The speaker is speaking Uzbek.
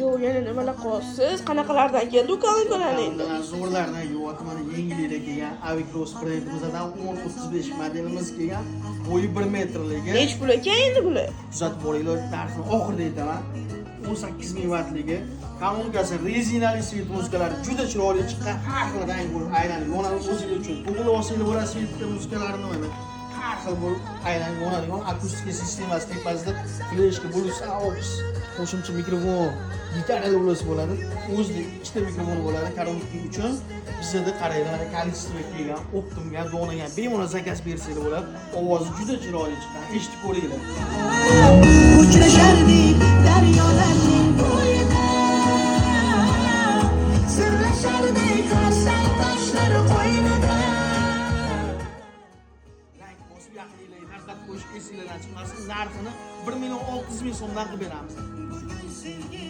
Yo'q, yana nimalar qilyapsiz? Qanaqalardan keldi u kolonkalarni endi? Kolonkalar zo'rlardan kelyapti. Mana yangilikda kelgan Avicross brendimizdan 1035 modelimiz kelgan. Bo'yi 1 metrligi. Nechi pul ekan endi bular? Kuzatib boringlar, narxini oxirida aytaman. 18 ming vattligi. Kolonkasi rezinali, свет muzikalari juda chiroyli chiqqan, har xil rang bo'lib aylanib yonadi. O'zinglar uchun to'g'ri olsanglar bo'ladi свет muzikalarini, mana har xil bo'lib aylanib yonadigan akustika sistemasi, tepasida fleshka, bluetooth, aux, qo'shimcha mikrofon, gitaralar ulasa bo'ladi. O'zida ikkita mikrofon bo'ladi karaoke uchun. Bizada qaranglar, mana количество kelgan, оптом ga, donaga bemalol заказ bersanglar bo'ladi. Ovozi juda chiroyli chiqqan, eshitib ko'ringlar. Uchrashardik daryolarning bo'yida, sirlashardik xarsang toshlar qo'ynida. Layk bosib, yaqininglarga tarqatib qo'yish esinglardan chiqmasin. Narxini 1 600 000 so'mdan qilib beramiz. Sevgi.